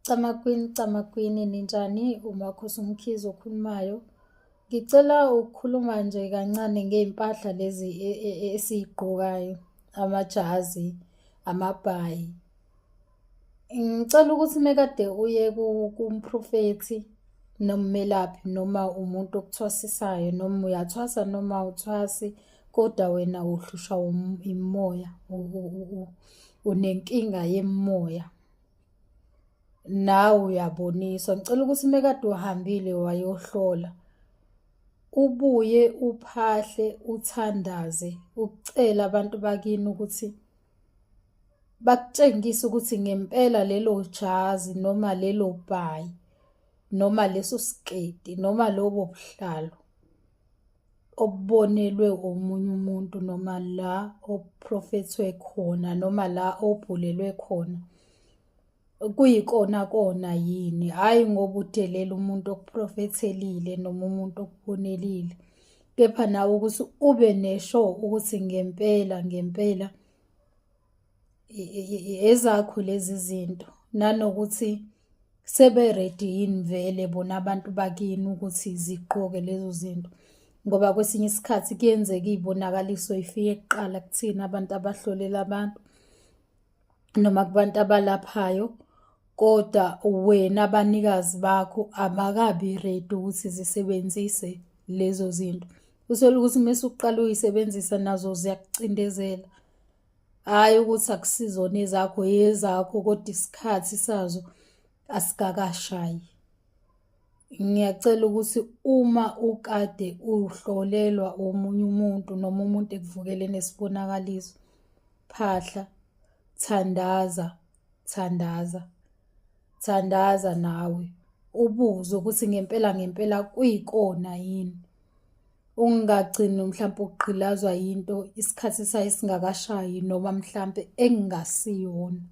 Camakwini, Camakwini, ninjani? UMakhosi uMkhize okhulumayo. Ngicela ukukhuluma nje kancane ngey'mpahla lezi esiy'gqokayo, amajazi, amabhayi. Ngicela ukuthi mekade uye kumphrofethi noma umelaphi noma umuntu okuthwasisayo noma uyathwasa noma awuthwasi kodwa wena uhlushwa imimoya, unenkinga yemimoya. Nawe uyaboniswa. Ngicela ukuthi mekade uhambile wayohlola, ubuye uphahle, uthandaze, ucele abantu bakini ukuthi bakutshengise ukuthi ngempela lelo jazi noma lelo bhayi noma leso siketi noma lobo buhlalu obubonelwe omunye umuntu noma la oprofethwe khona noma la obhulelwe khona kuyikona kona yini, hhayi ngoba udelela umuntu okuprofethelile noma umuntu okubonelile, kepha nawe ukuthi ube ne-sure ukuthi ngempela ngempela ezakho lezi zinto nanokuthi sebe-ready yini vele bona abantu bakini ukuthi zigqoke lezo zinto. Ngoba kwesinye isikhathi kuyenzeka iy'bonakaliso y'fike kuqala kuthina abantu abahlolela abantu noma kubantu abalaphayo, kodwa wena abanikazi bakho abakabi ready ukuthi zisebenzise lezo zinto. Uthole ukuthi uma usuqala uyisebenzisa nazo ziyakucindezela. Hhayi ukuthi akusizona ezakho, ezakho kodwa isikhathi sazo asikakashayi. Ngiyacela ukuthi uma ukade uhlolelwa omunye umuntu noma umuntu ekuvukele nesibonakaliso, phahla, thandaza, thandaza, thandaza nawe ubuze ukuthi ngempela ngempela kuyikona yini. Ungagcini mhlampe ugqilazwa yinto isikhathi sayo singakashayi noma mhlampe ekungasiyona.